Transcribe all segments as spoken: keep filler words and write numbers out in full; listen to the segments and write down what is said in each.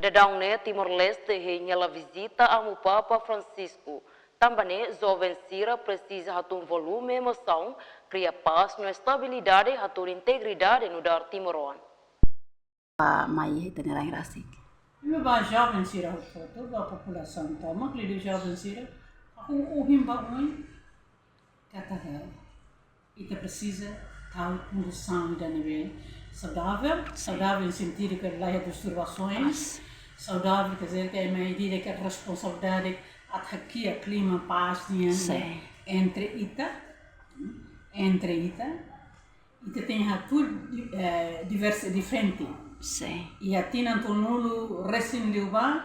Daudaun ne'e Timor-Leste hein hela vizita Amu Papa Francisco. Tanba ne'e joven sira presiza hatún volume emosaun, kria pás no estabilidade, hatún integridade nu'udar timoroan. Ba mai ita-nia rain rasik. Imi ba joven sira hotu-hotu, ba populasaun tomak, liuliu joven sira, ha'u ohin ba oin, katak ita presiza tau kondisaun ida ne'ebé saudável, saudável iha sentidu ke laiha disturbasoens, saudável ke dizer ke ema ida ke responsabilidade atu hakea klima pás nian entre ita, entre ita, ita tenke hatudu, eh, diversi-, diferente. Iha tinan tolunulu resin liubá,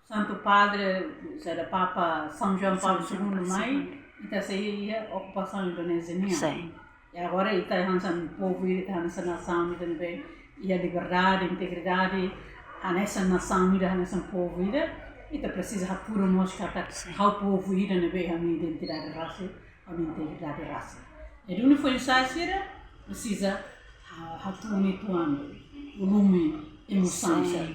Santu Padre, saida, Papa São João Paulo segundo mai, ita sei iha okupasaun Indonézia nian. I agora ita hanesan povu, ita hanesan nasaun, ita ne'ebé iha liberdade, integridade, hanesan nasaun ida, hanesan povu ida, ita presiza hatudu mós katak ha'u povu ida ne'ebé iha ha'u-nia identidade rasik, ha'u-nia integridade rasik. Jadi, unu foi ensaiu sira, presiza ha-, hatún uitoan, volume emosaun sira.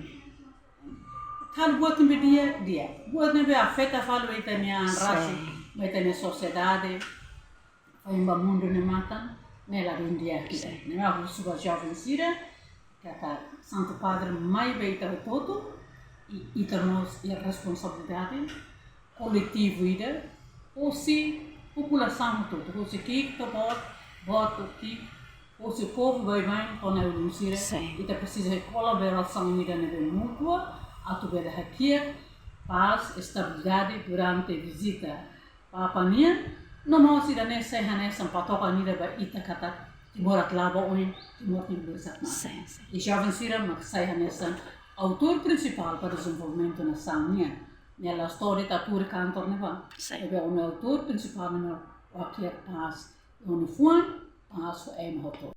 Halo buat ne'ebé di'ak, di'ak. Buat ne'ebé afeta fali ba ita-nia an rasik, ba ita-nia sosiedade, ba mundu nia matan, ne'e ladún di'ak ida. Ne'e mak ha'u husu ba joven sira, katak Santu Padre mai ba ita hotu-hotu, i ita mós iha responsabilidade koletivu ida, hosi populasaun hotu-hotu, hosi ki'ik to'o boot, boot to'o ki'ik, hosi povu baibain to'o na'i-ulun sira, ita presiza kolaborasaun ida ne'ebé mútua, atu bele hakiak pás, estabilidade durante vizita Papa nian, no mós ida-ne'e sai hanesan patokan ida ba ita katak Timor atu la'o ba oin, Timor tenke bele sa'e knaar. I joven sira mak sai hanesan autór prinsipál ba dezenvolvimentu nasaun nian. Ne'e la'ós to'o de'it atu tuur kantor ne'ebá. Ne'ebé ó-nia autór prinsipál ne'e mak hakiak pás, ó-nia fuan, pás ba ema hotu.